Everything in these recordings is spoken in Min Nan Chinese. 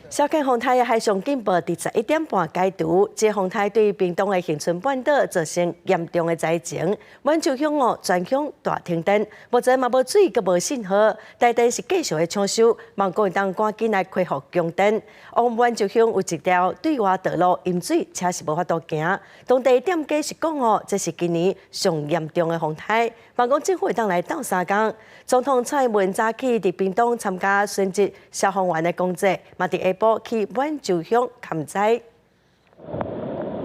小犬風颱海上警報佇11點半解除，這風颱對屏東的恆春半島造成嚴重的災情，滿洲鄉哦全鄉大停電，目前嘛無水，閣無信號，台電是繼續咧搶修，望講會當趕緊來恢復供電。往滿洲鄉有一條對外道路淹水，車是無法度行。當地店家是講哦，這是今年上嚴重的風颱，望講政府會當來鬥相共。總統蔡英文早起佇屏東參加殉職消防員的公祭，嘛佇下晡去滿洲鄉勘災。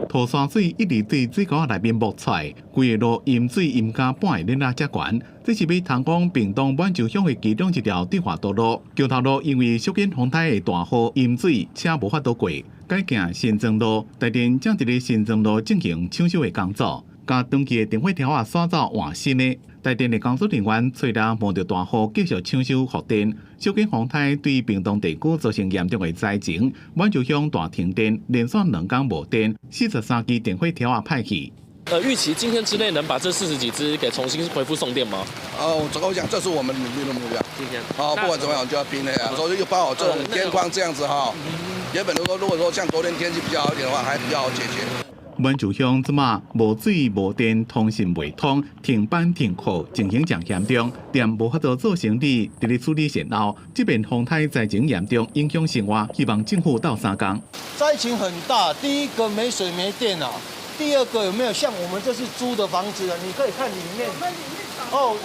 塗山水一直對水溝內面冒出來，規个路淹水淹甲半个輪仔遮懸。這是欲通往屏東滿洲鄉的其中一條對外道路。橋頭路因為小犬風颱的大雨淹水，車無法度過，改行新莊路。台電正佇咧新莊路進行搶修的工作，共斷去的電火條仔徙走換新的。台電的工作人員吹了冒著大雨，繼續搶修復電。小犬風颱對屏東地區造成嚴重的災情，滿洲鄉大停電，連續2工無電，43支電火條仔歹去。預期今天之內能把這40幾支給重新恢復送電嗎？哦，我講這是我們努力的目標。今天，好，不管怎麼樣就要拼了呀。所以又剛好這種天況這樣子哈，原本如果說像昨天天氣比較好一點的話，還比較好解決。滿洲鄉這馬無水無電，通訊袂通，停班停課，情形誠嚴重，店無法度做生意，佇咧處理善後。這邊風颱災情嚴重，影響生活，希望政府鬥相共。災情很大，第一個沒水沒電啊，第二個有沒有像我們這是租的房子啊？你可以看裡面，哦，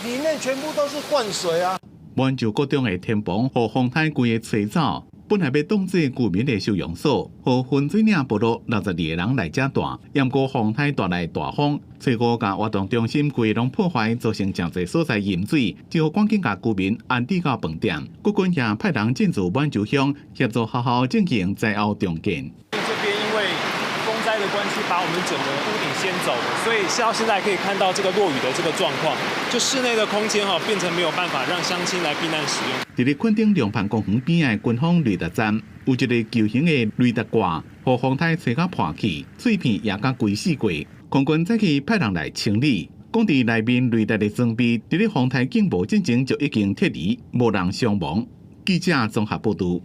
裡面全部都是灌水啊。滿洲國中的天棚予風颱規个吹走。本來欲當做居民的收容所，予分水嶺部落62個人來遮蹛，毋過風颱帶來大風，初五共活動中心規攏破壞，造成誠濟所在淹水，只好趕緊共居民安置到飯店。國軍也派人進駐滿洲鄉，協助學校進行災後重建。這邊因為風災的關係，把我們整個屋頂掀走了，所以到現在可以看到這個落雨的這個狀況，就室內的空間哈變成沒有辦法讓鄉親來避難使用。佇咧墾丁龍盤公園邊仔的軍方雷達站，有一个球形的雷達掛，予風颱吹甲破去，碎片也共規四過。空軍早起派人來清理，講佇內面雷達的裝備，佇咧風颱警報進前就已經撤離，無人傷亡。記者綜合報導。